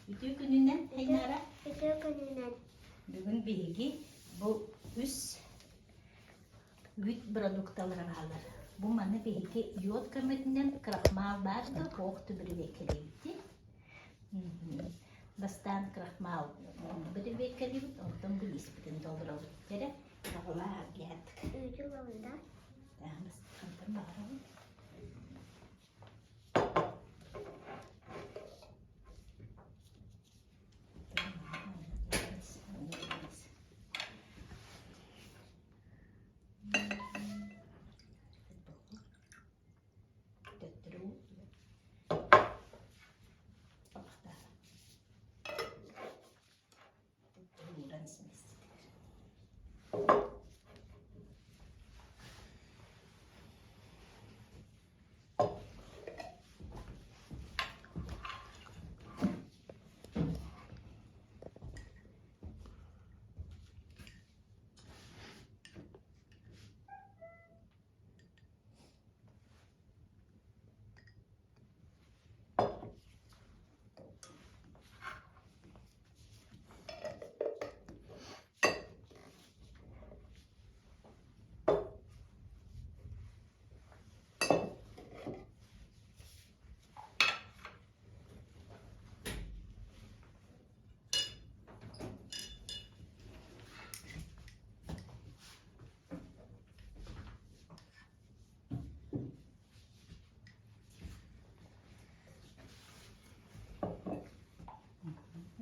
Үтүө күнүнэн, Айнаара. Үтүө күнүнэн. Бүгүн биһиги бу үс үүт продукталара бааллар. Бу маны биһиги йод көмөтүнэн крахмал баар да туох түбүрүбэккэлиибит. Бастаан крахмал бүрүбэккэлиибит, онтон бу лииспитин толоробут. Эрэ, аҕалаа аргиаттык. Үүтү ылабын да? Хантан баҕарабын. Төттөрү ууран симэститигэр.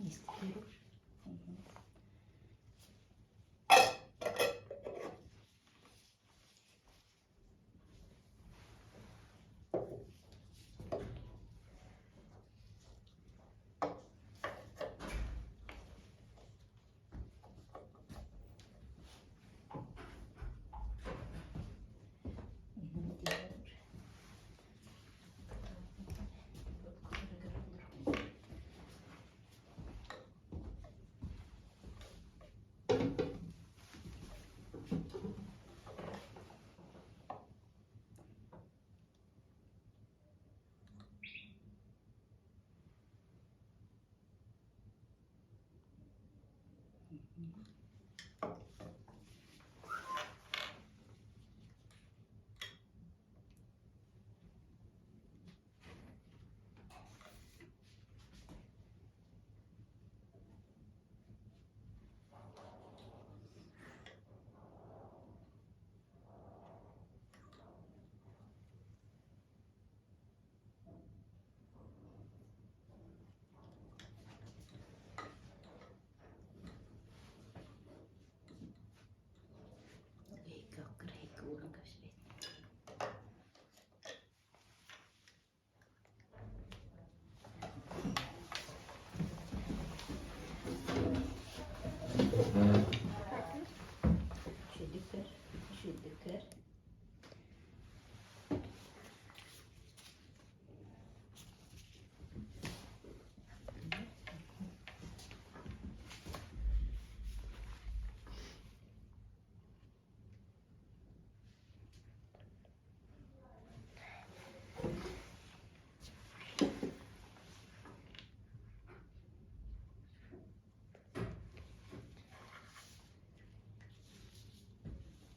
Үчүгэй үчүгэй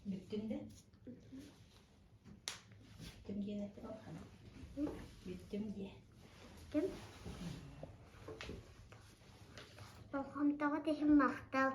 Бүттүн да? Бүттүм диэн этим Бүттүм диэ. Бүттүм. Болҕомтоҕут иһин махтал.